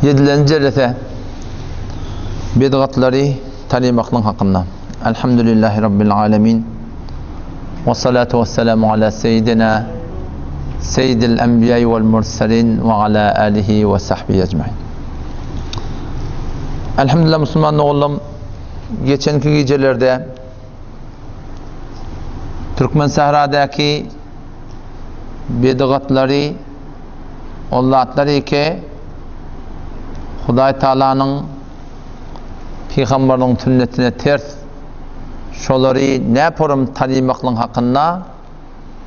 Ýedilenji jelese, Bidgatlary tanymaklyk hakynda. Elhamdülillahi Rabbil alemin. Ve salatu ve selamu ala seyyidina seyyidil enbiya vel murselin ve ala alihi ve sahbihi ecmain. Elhamdülillah Müslüman oğlum geçenki gijelerde Türkmen sähradaki bidgatlary Ol zatlar eke Hudaý Taalanyň pygamberiniň sünnetine ters, şolary näporum tanymaklyň hakynda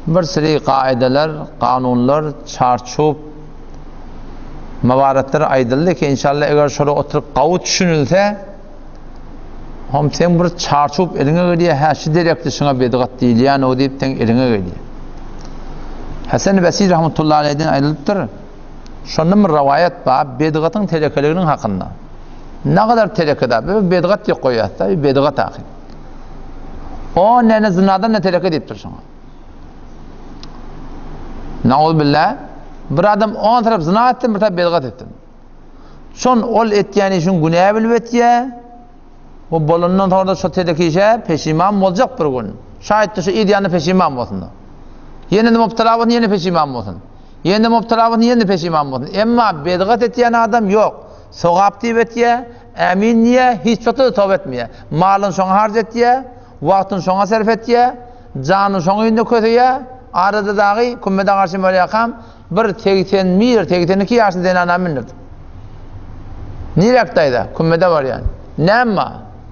bir süri gaýdalar, kanunlar, çarçup mawaratlar aýdyldy ki, inşallah eger şolara oturyp gawy düşünilse, hom seň bir çarçup eliňe gelýär, hä şu derekli şuňa bedgat diýilýän o diýip seň eliňe gelýär. Hasan Basri rahmetullahi aleyhden aýdylypdyr. Şonda bir rowaýat bar, bedgatyň telekeliginiň hakynda. Ne kadar teleke da, bir bedgat diýip goýýar-da, bir bedgat ahy. O näne zinadan ne teleke diýipdir şoňa. Nauzbillah, bir adam on tarap zina etdi, bir tarap bedgat etdi. Şon ol etýän işin günä bilip etýär. Bu bolandan soňra da şo teleke işe peşiman boljak bir gün. Şaýat şu yz ýanyna peşiman bolsun. Ýene-de mubtala bolsun, ýene peşiman bolsun. Ýene-de mubtala bolsun, ýene-de peşiman bolsun. Emma bedgat etýän adam ýok. Sogap diýip etýär, ämin diýýär, hiç wagtda-da toba etmeýär. Malyny şoňa harç etýär, wagtyny şoňa sarp etýär, janyny şoň öýünde köseýär. Arada dagy kümmede garşy bolýarkam, Bir 81, 82 ýaşly zenana mündirdim. Niräk daýza? Kümmede barýan. Näme?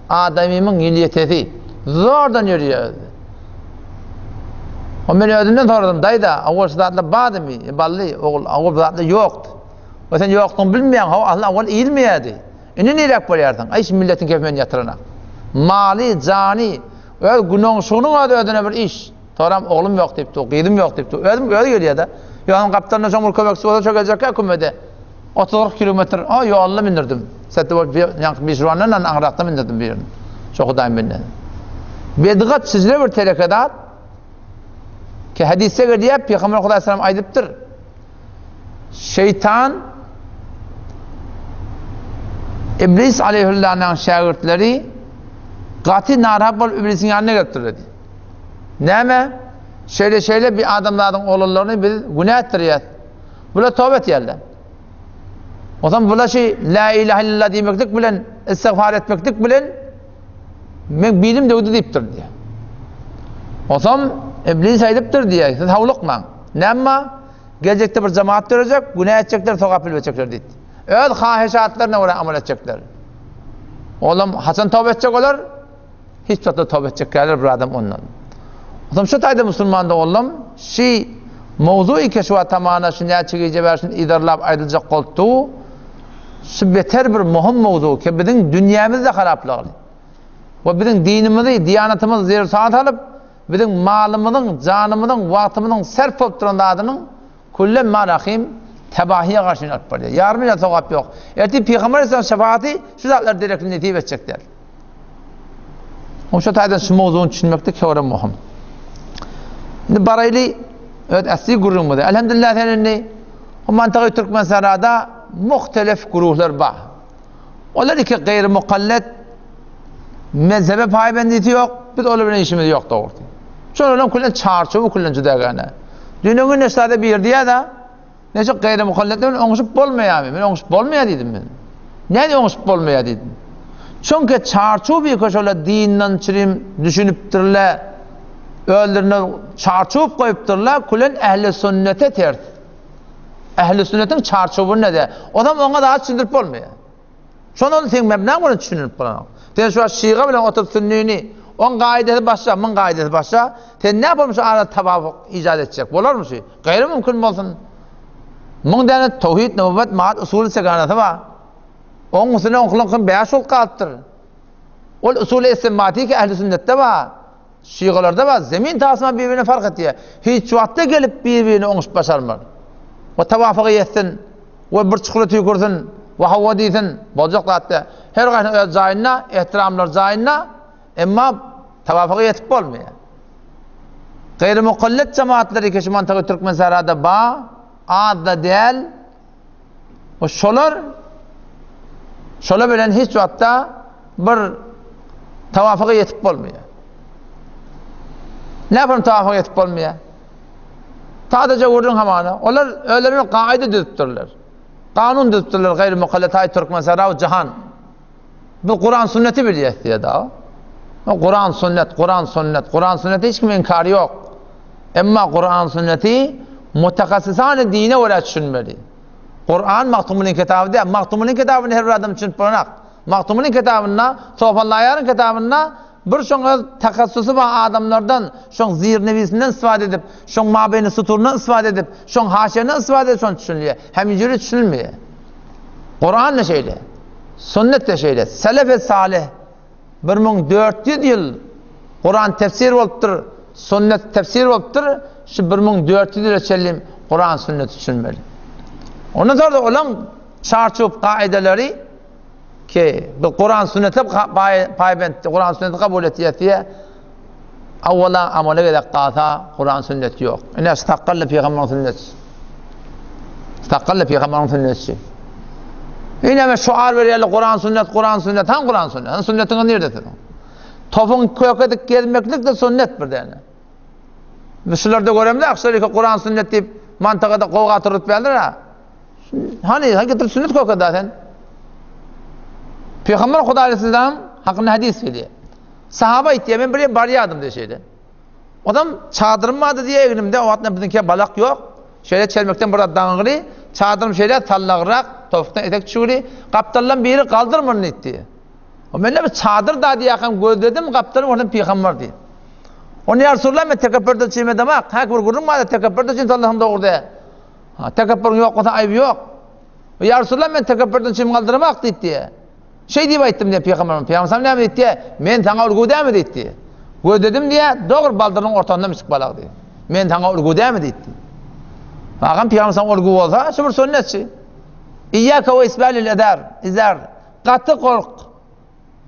Adamymyň ýelýetesi. Zordan ýörýär özi. O men özümden soradym, daýza, awal şu zatlar bardymy? E, bally, ogul, awal bu zatlar ýokdy. O sen ýokdugyny bilmeýäň, hawa, asly awal iýilmeýärdi. Indi niräk barýarsyň? Aý, şu milletiň kefi meni ýatyranak. Maly, jany, öz günoňşugynyň özi özüne bir iş. Soram oglum ýok diýip dur, gyzym ýok diýip dur. Özüm özi gelýär-de. Ýonuň gapdalynda şoň bir kömekçisi bolsa şo geljekkä kümede. 30-40 kilometr o ýolda mindirdim. Setde bolup ýaňky Bişruwandan aňrakda mindirdim birini. Şo Hudaýyň bendesi. Bedgat sizle bir tereke zat. Ki hadisde gelýär, Pygamber Hudaý sallam aýdypdyr. Şeýtan Iblis aleyhüllanyň şägirtleri gaty narahat bolup Iblisiň ýanyna gelipdir dedi. Näme? Şeýle-şeýle bir adamzadyň oglanlaryny biz günä etdirýäs. Bular toba etýärler. Onsoň bular şu la ilaha illallah diýmeklik bilen, istigfar etmeklik bilen men bilim döwdi diýipdir diýýär. Onsoň iblis aýdypdyr diýýär, siz howlukmaň. Näme? Geljekde bir jemaat dörejek, günä etjekler, sogap bilip etjekler diýdi. Öz haheşatlaryna görä amal etjekler. Olam haçan toba etjek olar? Hiç wagtda toba etjek däldir bir adam ondan. Onsoň şu taýda musulman doganlarym, şi mowzugy ki şu wagt tamana şu näçe gije bäri şuny yzarlap aýdyljak bolupdy, şu beter bir möhüm mowzug ki biziň dünýämizi-de haraplagyly. We biziň dinimizi, diýanatymyzy zerur salyp, biziň malymyzyň, janymyzyň, wagtymyzyň sarp bolup duran zadynyň Küllem ma rahim tebahiýe garşyny alyp barýar. Ýarym ýa sogap ýok. Ertir Pygamber Aleyhisselam şefaati şu zatlar derekli nesip etjek däl. Oň şu taýdan şu mowzugyny düşünmekde köre möhüm. Indi baraýly öz asly gürrüňimize. Elhamdülillah sen indi o mantagy Türkmenistanda muhtelif guruhlar bar. Olar iki gaýry mukallet mezhebe paýbendisi ýok. Biz olar bilen işimiz ýok dogrusy. Şolaryň külen çarçuwy külen jüdägäne. Düýn gün neştade bir diýýär-de, Neçe gaýry mukalletler bilen oňşup bolmaýarmy? Men oňşup bolmaýar diýdim men. Näme oňşup bolmaýar diýdim. Çünki çarçuw bir şola dinden çirim düşünipdirler. Özlerine çarçuw goýupdyrlar, külen ehli sünnete ters. Ehli sünnetiň çarçuwyny de. O zaman oňa zat düşündirip bolmaýar. Şondan seň mebnaň bilen düşünilip bolanok. Sen şu wagt şyga bilen oturyp sünnini, oň gaýdasy başga, muň gaýdasy başga, sen näme şu arada tawafuk ijat etjek? Bolarmy şu? Gaýry mümkin bolsun. Muň däne towhid, nübüwwet, maat, usuly seganasy bar. Oň üstüne oňkulyňky bäş bolup galypdyr. Ol usuly istinbatiki ehli sünnetde bar. Şygalarda bar, zemin tasman bir-birine fark etýär. Hiç wagtda gelip bir-birine oňuşyp başarmaz. We tawafygy ýetsin, we bir çukura tüýkürsin, we hawa diýsin, boljak zat däl. Her gaýsynyň öz jaýynda, ehtiramlar jaýynda, emma tawafyga ýetip bolmaýar. Gaýry mukallet jemaatlary ki şu mantagy Türkmensährada bar, az-da däl. We şolar. Şolar bilen hiç wagtda bir tawafyga ýetip bolmaýar. Näme tawafyga ýetip bolmaýar? Sadaja gürrüň hamana. Olar özlerine kaida düzüpdirler. Kanun düzüpdirler gaýry mukalletaý Türkmen saraw jahan. Bu Kuran sünneti bilýär diýýär da. Kuran sünnet, Kuran sünnet, Kuran sünneti hiç kimiň inkary ýok. Emma Kuran sünneti mutakassysany dine görä düşünmeli. Kuran Magtymgulyň kitaby däl. Magtymgulyň kitabyny her bir adam düşünip bolanok. Magtymgulyň kitabynda, Sofallaýaryň kitabynda bir şoň öz takassusy bar adamlardan, şoň zirnewisinden istifade edip, şoň mabeýni suturyndan istifade edip, şoň haşiýesinden istifade edip şony düşünilýär. Hemijüri düşünilmeýär. Kuran da şeýle. Sünnet de şeýle. Selefi salih 1400 ýyl Kuran tefsir bolupdyr, sünnet tefsir bolupdyr. Şu 1400 ýyla çenli Kuran sünnet düşünmeli. Ondan sonra olaň çarçup kaidalary ki bu Kuran sünnete paýbentdi, Kuran sünneti kabul etýär diýe awwala amala gerek galsa Kuran sünnet ýok. Ine sakgally pygamberiň sünneti. Sakgally pygamberiň sünneti. Ine men şuar berýärler Kuran sünnet, Kuran sünnet, han Kuran sünnet. Han sünnetiňiz nirde siziň? Topuň kökedik gezmeklik de sünnet bir däne. Biz şularda göremde, şular Kuran sünnet diýip mantagada gowga turup berler ha. Hany, hany getir sünnet kökeda sen. Peygamber Hudaý Aleyhisselam hakynda hadis gelýär. Sahaba aýtýar, men bir ýere barýardym diýe şeýle. Odam çadyrym bardy diýe egnimde, o wagtda biziňki balak ýok. Şeýle çelmekden bir zat daňyly, çadyrym şeýle sallagrak, towukdan etek çüwli, gapdaldan biri galdyr muny diýdi. O men bir çadyr da diýäkam gözledim, gapdalym oradan peygamber diýdi. Onu ýa Resulullah men tekepbürde çiğme demek, hak bir gürrüň bardy tekepbürde çiğme Allah'ın dogry diýe. Ha, tekepbüriň ýok bolsa aýby ýok. Ýa Resulallah men tekepbürden çiğim galdyramak diýdi diýe. Şeý diýip aýtdym diýe pygamberimiz. Pygamber näme diýdi diýe? Men saňa urgu dämi diýdi diýe. Gözledim diýe, dogry baldyryň ortasynda misik balak diýe. Men saňa urgu dämi diýdi. Agam pygamber saňa urgu bolsa, şu bir sünnetçi. Iyyaka we isbalil edar, izar. Gaty gork.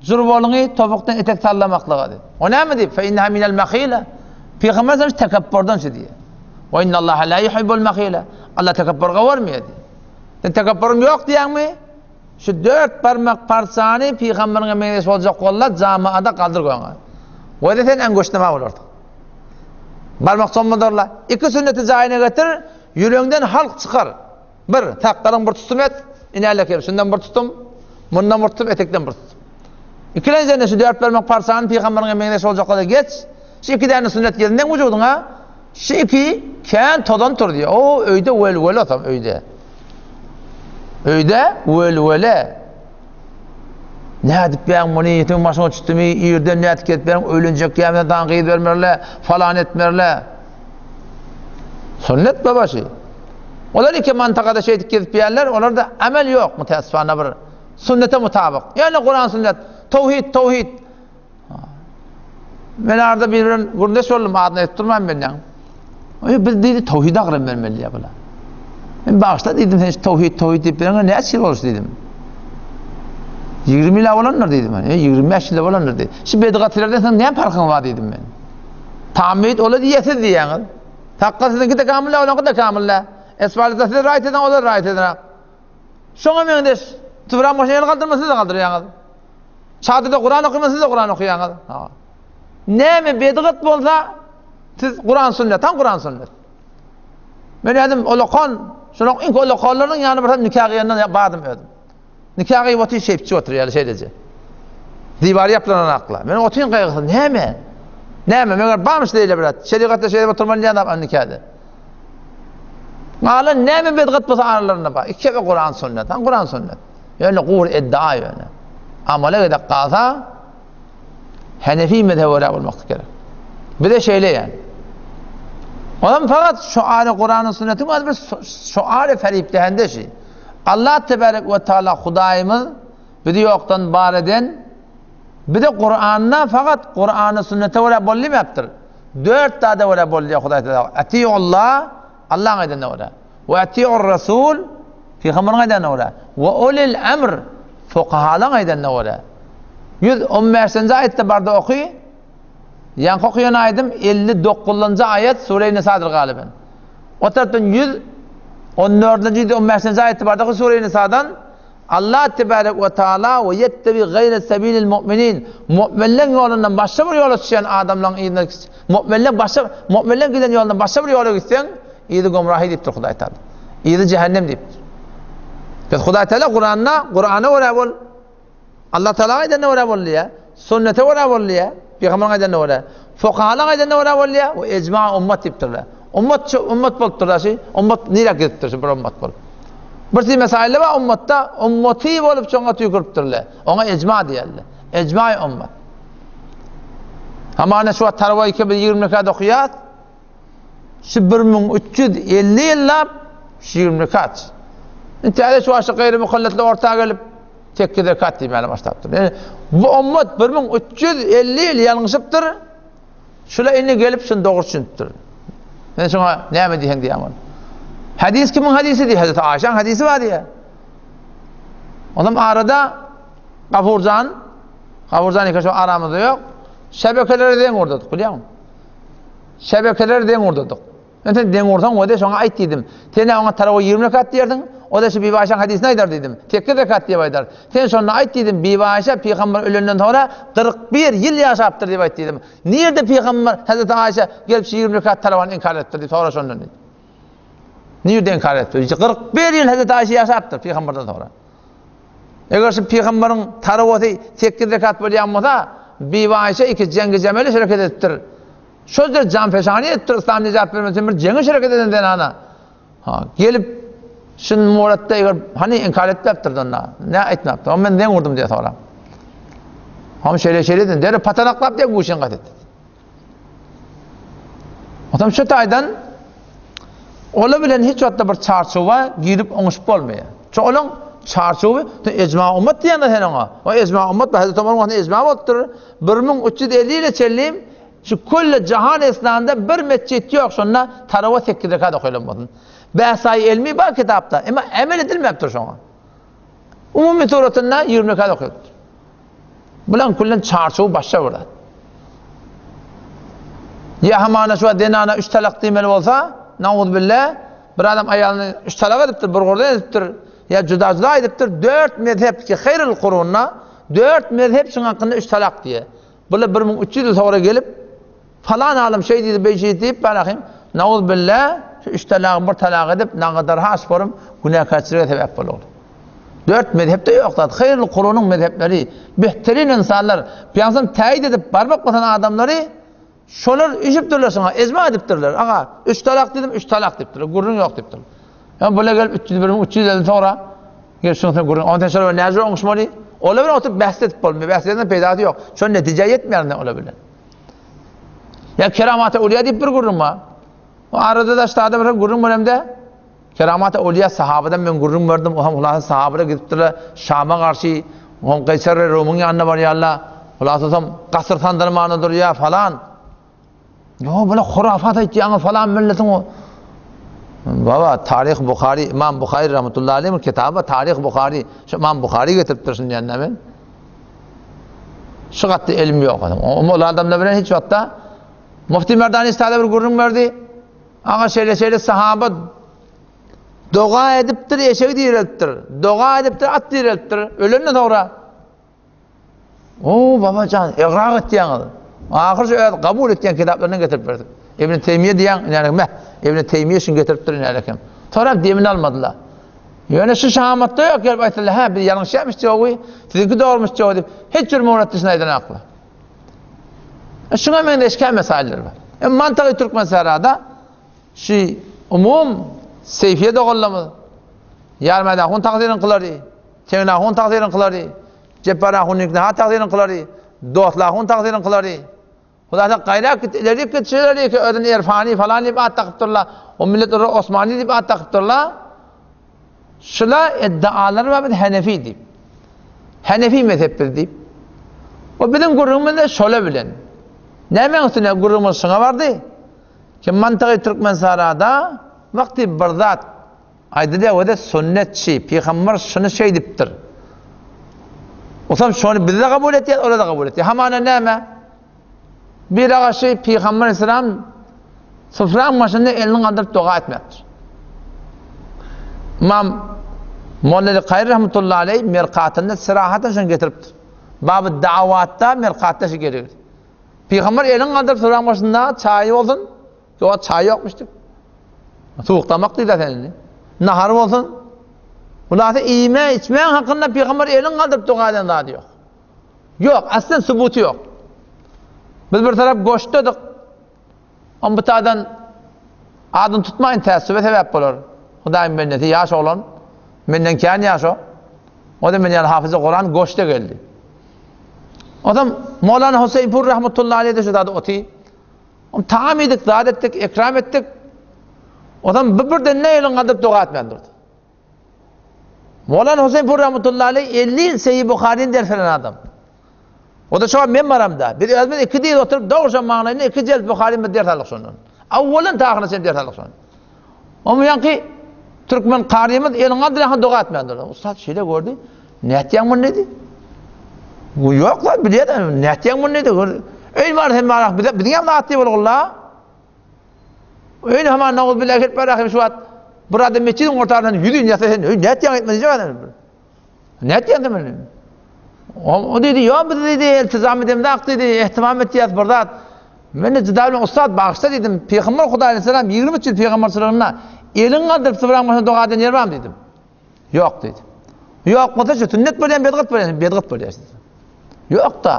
Jurbalyňy topukdan etek sallamaklyga diýip. O näme diýip? Fe inneha minel mahila. Pygamber sallallahu tekepburdan şu diýip. We innallaha la yuhibbul mahila. Allah tekepburga görmeýär diýip. Sen tekepburyň ýok diýýäňmi? Şu dört barmak parçany pygamberiňe meňzeş boljak bolla jamaada galdyr goýaňa. Goýda sen äňgoşnama bolarsyň. Barmak çommadarla. Iki sünneti jaýyna getir, ýüregiňden halk çykar. Bir, sakgalyň bir tutum et, inälek şundan bir tutum, mundan bir tutum, etekden bir tutum. Ikilenjende şu dört barmak parçany pygamberiňe meňzeş boljaklara geç. Şu iki däne sünnet gezinden wujudyňa, şu iki kän tozan tur diýýär. O öýde welwele otam öýde. Öýde welwele. Nädip ýaň muny, ýetiň başyňa düşdümi, irden nädip gelip ýaň, öýlenjek ýa saňa gyz bermerle, falan etmerle. Sünnet babaşy. Olar iki mantakada şeýdip gezip ýärler, olarda amel ýok, müteessifana bir sünnete mutabyk. Ýöne Kuran sünnet, towhid, towhid. Men arada bir bilen gürleş boldum, adyny aýdyp durman men ýaň. Oý biz diýdi towhid agram bermeli diýýär bular. Men bagyşla diýdim, sen şu towhid, towhid diýip berene näçe ýyl boldy diýdim. 20 ýyl bolandyr diýdim men. 25 ýyl bolandyr diýdim. Şu bedgatçylardan sen näme parkyň bar diýdim men. Tamid ola diýesiz diýýäňiz. Sakgal siziňki de kamyl, olaňky da kamyl. Esbalda siz raýat ediň, olar raýat eder. Şoňa meňzeş Tübran başyna el galdyrma siz de galdyrýaňyz. Çadyrda Kuran okaýan siz de Kuran okaýaňyz. Näme bedgat bolsa siz Kuran sünnet, tam Kuran sünnet. Men özüm olakan, şonuň iň olakanlarynyň ýany bir nikah gyýandan bardym özüm. Nikah gyýyp otyr, şeýpçi otyr ýaly şeýleje. Diwar ýaplanan akla. Men otyryn gaýgysyz, näme? Näme, meger barmyş leýle birat. Şerigatda şeýle oturmaly diýen adam nikahda. Galan näme bedgat bolsa aralarynda bar. Iki kebe Kuran sünnet, han Kuran sünnet. Ýöne gur iddia ýöne. Amala gezek galsa Hanefi mezhebe görä bolmak gerek. Bize şeýle ýani. Olam fakat şuary Kuranyň sünnetiň özi bir şuary feripdehende şi. Allah tebarek we taala Hudaýymyz bizi ýokdan bar eden bize Kuranda fakat Kurany sünnete görä bol diýmepdir. Dört zada görä bol diýýär Hudaý Teala. Atiullah Allahyň aýdanyna görä. We atiur rasul Pygamberiň aýdanyna görä. We ulil emr fukahalaryň aýdanyna görä. 115-nji aýatda barda oky. Ýaňky okaýan aýdym 59-njy aýat Sure-i Nisadyr galyban. O tarapdan 114-nji 115-nji aýatda barda oky Sure-i Nisadan. Allah tebarek we taala we ýettebi gaýre sebilil mu'minin mu'minleň ýolundan başga bir ýola düşýän adamlaryň yzyna mu'minleň başga mu'minleň giden ýolundan başga bir ýola gitseň yzy gomrahy diýipdir Hudaý Taala. Yzy jähennem diýipdir. Biz Hudaý Taala Kuranda Kurana görä bol Allah Taala aýdanyna görä bol diýýär. Sünnete görä bol diýýär. Pygamberiň aýdanyna görä. Fukahalaryň aýdanyna görä bol diýýär. We ejma ummat diýipdirler. Ummat şu ummat bolupdyr da şu. Ummat nirä gidipdir şu bir ummat bolup. Bir si mesaile bar ummatda ummati bolup şoňa tüýküripdirler. Oňa ejma diýerler. Ejma ummat. Hamana şu tarwa 2 bir 20 rekat okaýas. Şu 1350 ýyllap şu 20 rekat. Indi täze şu aşyk gaýry muhalletler orta gelip 8 rekat diýmäne başlapdyr. Yani bu ummat 1350 ýyl ýalňyşypdyr. Şula indi gelip şuny dogry düşünipdir. Sen şoňa näme diýseň diýýän ol. Hadis kimiň hadisi diýýär? Hazreti Aýşaň hadisi bar diýýär. Onam arada Gafurjan, Gafurjan eke şu aramyzda ýok. Şebekeleri deň urdyk, bilýäňmi? Şebekeleri deň urdyk. Men sen deň ursaň, o-da şoňa aýt diýdim. Sen-ä oňa tarawa 20 rekat diýerdiň, o-da şu Bibi Aýşaň hadysini aýdar diýdim. 8 rekat diýip aýdar. Sen şonda aýt diýdim, Bibi Aýşa pygamber ölenden soňra 41 ýyl ýaşapdyr diýip aýt diýdim. Nirde pygamber Hazreti Aýşa gelip şu 20 rekat tarawany inkar edipdir diýip sora şondan diýdim. Nirde inkar edipdir? 41 ýyl Hazreti Aýşa ýaşapdyr pygamberden soňra. Eger şu pygamberiň tarawasy 8 rekat bolýan bolsa, Bibi Aýşa iki jengi jemeli şereket edipdir. Şol ýer janpeşany edipdir, yslam nejat bermek üçin bir jeňe şereket eden zenana. Ha, gelip şun muratda eger hany inkar etmepdir onda. Ne aýtmapdyr? O men deň urdum diýe soram. Ham şeýle şeýle diýen, deri patanaklap diýe guşun gat etdi. Otam şu taýdan ola bilen hiç wagtda bir çarçuwa girip oňuşyp bolmaýar. Şu olaň çarçuwy ejma ummat diýende sen oňa. O ejma ummat Hazreti Omaryň wagtynda ejma bolupdyr. 1350 ýyla çenli Şu külli jahan esnanda bir metjit ýok, şonda tarawa sekiz rekat okaýlan bolsun. Bäsaý elmi bar kitapda, emma emel edilmepdir şoňa. Umumy suratynda 20 rekat okaýypdyr. Bulan küllen çarçuw başga bir zat. Ýa hamana şu zenana üç talak diýmeli bolsa, nauzbillah, bir adam aýalyny üç talak edipdir, bir gurdan edipdir, ýa juda-juda edipdir, dört mezhep ki haýrul kurunda, dört mezhep şuň hakynda üç talak diýýär. Bular 1300 ýyl soňra gelip, falan alym şeý diýdi, beý şeý diýip, barahym, nauzbilla, şu üç talagy bir talak edip, nagadar has borum, günäkärçilige sebäp bolar. Dört mezhepde ýok zat. Haýyrly Kuranyň mezhepleri, behterin insanlar, Pygamberimiz täýit edip barmak basan adamlary şolar işipdirler şoňa, ejma edipdirler. Aga, üç talak diýdim, üç talak diýipdirler. Gürrüň ýok diýipdirler. Ýa bular gelip 301 300 ýyldan soňra Gel şuň sen gürrüň. Ondan şolar näme oňuşmaly? Olar bilen oturyp bäs edip bolmaýar. Bäs eden peýdasy ýok. Şol netijä ýetmeýär olar bilen. Ýa keramat-y uliýa diýip bir gürrüň bar. O arada da ştada bir gürrüň beremde keramat-y uliýa sahabadan men gürrüň berdim. O hem hulasa sahabalar gidipdirler Şama garşy. O Kaysar Rumyň ýanyna barýarlar. Hulasa som gasyr sandyrmana durýar falan. Ýo, bula hurafat aýtýaňyz falan milletiň o. Baba, Taryh Buhary, Imam Buhary rahmetullahi aleyh kitaby Taryh Buhary. Şu Imam Buhary getiripdir şuny diýende men. Şu gatda elim ýok. Ol adamlar bilen hiç wagtda Mufti Merdani istada bir gürrüň berdi. Aga şeýle şeýle sahaba doga edipdir, eşegi direltdir. Doga edipdir, at direltdir. Ölenden soňra O babajan, ygrar etýäňiz. Ahyr şu öz kabul etýän kitaplaryndan getirip berdik. Ibn Teýmiýe diýen, ýani meh, Ibn Teýmiýe şuny getiripdir ýani kim. Soňra demini almadylar. Ýöne şu şahamatda ýok gelip aýtdylar, hä biz ýalňyşýarmyş jowy, siziňki dogrumyş jowy diýip, hiç bir murat dişini aýdan akla. E, şuňa meňzeş käm mesailler bar. E, mantagy Türkmen sarada şu umum Seyfiye doganlarymyz Ýarmäde hun tagsyryny kylary, Tegnahun tagsyryny kylary, Jepbar ahunyňkyny ha tagsyryny kylary, Dostly ahun tagsyryny kylary. Hudaýa gaýrat git, ileri git, şeýle ki özüni Erfani falan diýip at dakypdyrlar. O millet olara Osmani diýip at dakypdyrlar. Şula iddialary bar biz Hanefi diýip. Hanefi mezhep biz diýip. O biziň gürrüňimiz de şola bilen. Nämäň üstüne gürrüňimiz şuňa bardy? Ki mantygy Türkmenisarada wagty bir zat Aýdylýar we-de sünnetçi, pygamber şuny şeýdipdir. Osam şony biz-de kabul etýäs, olar-da kabul etýär. Hamana näme? Bir agaşy pygamber aleyhisselam sufraň başynda elini galdyryp doga etmekdir. Imam. Molla Kaýry rahmetullahi aleý Merkatynda sirahatan şony getiripdir. Baby dawatda Merkatda şu gelir. Pygamber elin galdyryp soran başynda çaý bolsun. Ýok, çaý ýokmuş diýip. Suwuk damak diýdi sen indi. Nahar bolsun. Hulasy iýme, içmeň hakynda pygamber elin galdyryp doga eden zady ýok. Ýok, aslen subuty ýok. Biz bir tarap goşdadyk. On bu taýdan adyny tutmaýyn täessübe sebäp bolar. Hudaýyň bendesi ýaş oglan. Menden kän ýaş o. O-da men ýaly hafyzy Kuran goşda geldi. Odam Mowlana Huseýnpur rahmetullahi aleýh de şu zady oty. Om tagam iýdik, zat etdik, ekram etdik. Odam bir birden ne elin galdyryp doga etmän durdy. Mowlana Huseýnpur rahmetullahi aleýh 50 ýyl Seýi Buharyny ders beren adam. O da şoňa men baramda. Biz özümiz iki diz oturyp dogry şo magnaýynda iki jelt Buharyny biz ders aldyk şondan. Awwaldan ta ahyryna çenli ders aldyk şondan. Omy ýaňky türkmen karymyz elin galdyran doga etmän durdy. Ussat şeýle gördi. Nätýäň muny diýdi. Bu ýok lan bilýär nätýäň muny diýdi. Öý bar sen bar bize biziň hem zat diýip bolgulla. Öýüne hemen naguz billah gelip bar şu wagt bir adam metjidiň ortasyndan ýüzün ýasa sen öý nätýäň etme diýjek adam. Nätýäň sen muny? O, o diýdi, ýok biz diýdi, iltizam edemzak diýdi, ihtimam etýäs bir zat. Men de jyda bilen ussat bagyşla diýdim. Pygamber Hudaý aleyhisselam 23 ýyl pygamberçiliginde elin galdyryp sybraň başyna doga eden ýer barmy diýdim. Ýok diýdi. Ýok bolsa şu sünnet bolýan bedgat bolýan, bedgat bolýar. Ýok-da.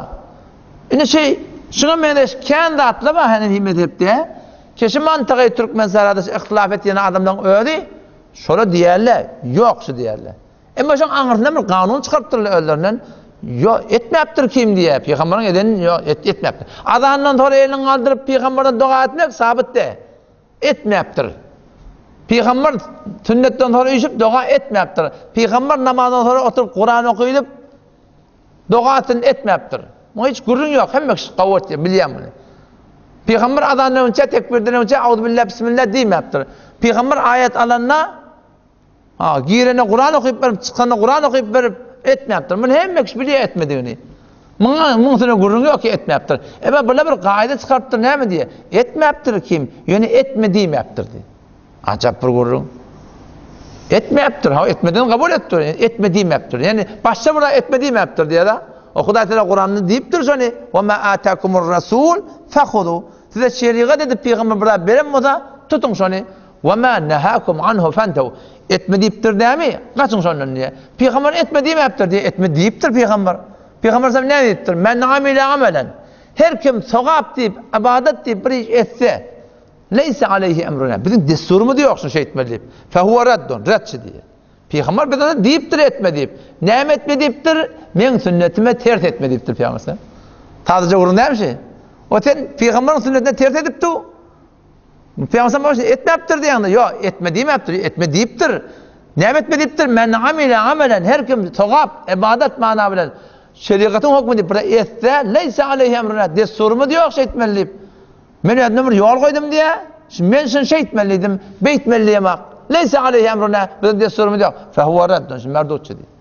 Indi şey, şuňa meňzeş kän zatlar bar Hanefi mezhepde. Keşi mantygy türkmen sarada ihtilaf etýän adamlaryň özi şola diýerler, ýok şu diýerler. Emma şoň aňyrsyndan bir kanun çykarypdyrlar özlerinden. Ýok, etmäpdir kim diýýär. Pygamberiň edenini ýok, et, etmäpdir. Azandan soňra elini galdyryp pygamberden doga etmek sabyt däl. Etmäpdir. Pygamber sünnetden soňra üýşüp doga etmäpdir. Pygamber namazdan soňra oturyp Kuran okydyp dogasyny etmäpdir. Muňa hiç gürrüň ýok. Hemme kişi gawy etýär, bilýär muny. Pygamber azandan öňçe tekbirden öňçe auzubillah bismillah diýmäpdir. Pygamber aýat alanda Ha, girene Kuran okyp berip, çykana Kuran okyp berip etmäpdir. Muny hemme kişi bilýär etmedigini. Muňa muň üstüne gürrüň ýok ki etmäpdir. Emma bular bir gaýda çykarypdyr näme diýe? Etmäpdir kim? Ýöne etme diýmäpdir diý. Ajap bir gürrüň. Etmäpdir. Ha, etmeden kabul etdir. Etme diýmäpdir. Ýani başga bir etme diýmäpdir diýär. O Hudaý Teala Kuranda diýipdir şony. Wa ma atakumur rasul fahudu. Size şerigat edip pygamber bir zat beren bolsa, tutuň şony. Wa ma nahakum anhu fantahu. Etme diýipdir dämi? Gaçyň şondan diýýär. Pygamber etme diýmäpdir diýýär. Etme diýipdir pygamber. Pygamber sallam näme diýipdir? Men amile amelen. Her kim sogap diýip, ybadat diýip bir iş etse, leýse aleýhi emruna. Biziň dessurymyz ýok şuny şeýtmeli diýip. Fehuwe raddun, redçi diýýär. Pygamber bize diýipdir etme diýip. Näme etme diýipdir? Meň sünnetime ters etme diýipdir pygamber sallam. Tazyja gürrüň näme şi? O sen pygamberiň sünnetine ters edip dur. Pygamber başda etmäpdir diýende, ýok, etme diýmäpdir, etme diýipdir. Näme etme diýipdir? Men amile amelen her kim sogap, ibadat mana bilen şerigatyň hökmü diýip bir etse, leýse aleýhi emruna dessurymyz ýok şeýtmeli diýip. Men özüme bir ýol goýdum diýä. Şimdi men şunu şeýtmeli diýdim, beýtmeli diýemak. Leýse aleýhi emruna biziň dessurymyz ýok. Fe huwa raddun, şimdi merdutçy diýip.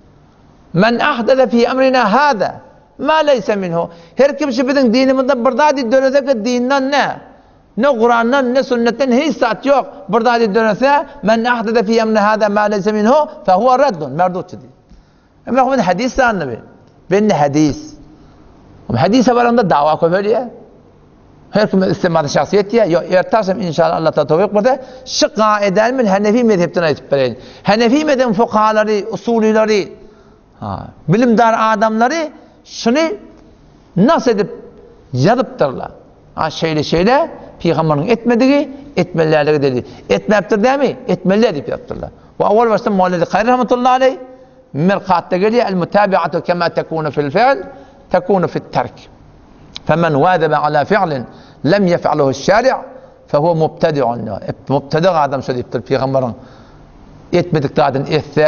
Men ahdese fi emrina hada ma leýse minhu. Her kim şu biziň dinimizde bir zat dörese ki dinden ne? Ne Kurandan, ne sünnetden hiç zat ýok. Bir zady dörese, men ahdese fi emrina hada ma leýse minhu, fe huwa raddun, merdutçy diýip. Emma bu hadis sanly bi. Bende hadis. Hadise baranda dawa köpelýär. Her kim istemady şahsyýet diýýär. Ýok, erte agşam inşallah Allah taala towfik berse, şu gaidany men Hanefi mezhepden aýdyp bereýin. Hanefi mezhebiň fukahalary, usulylary, ha, bilimdar adamlary şuny nas edip ýazypdyrlar. Ha, şeýle şeýle pygamberiň etmedigi etmeliligi dedi. Etmäpdir dämi? Etmeli diýip ýazypdyrlar. Bu awal başda Mawlidi Kaýry rahmetullahi aleý Mirkatda gelýär, El mutabi'atu kema tekunu fil fi'l, tekunu fit terk. Femen wazaba ala fi'lin lem yef'aluhu şari' fehuve mubtedi'un. Mubtedi adam şo diýipdir, pygamberiň etmedik zadyny etse,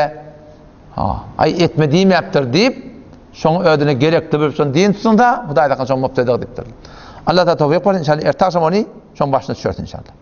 ha, aý etme diýmäpdir diýip, şoň özüne gerekli bilip şony din tutsa, Hudaý saklasyn şoň mubtedi diýipdir. Allah ta towfik bersin, inşallah erte agşam ony şoň başyna düşersin inşallah.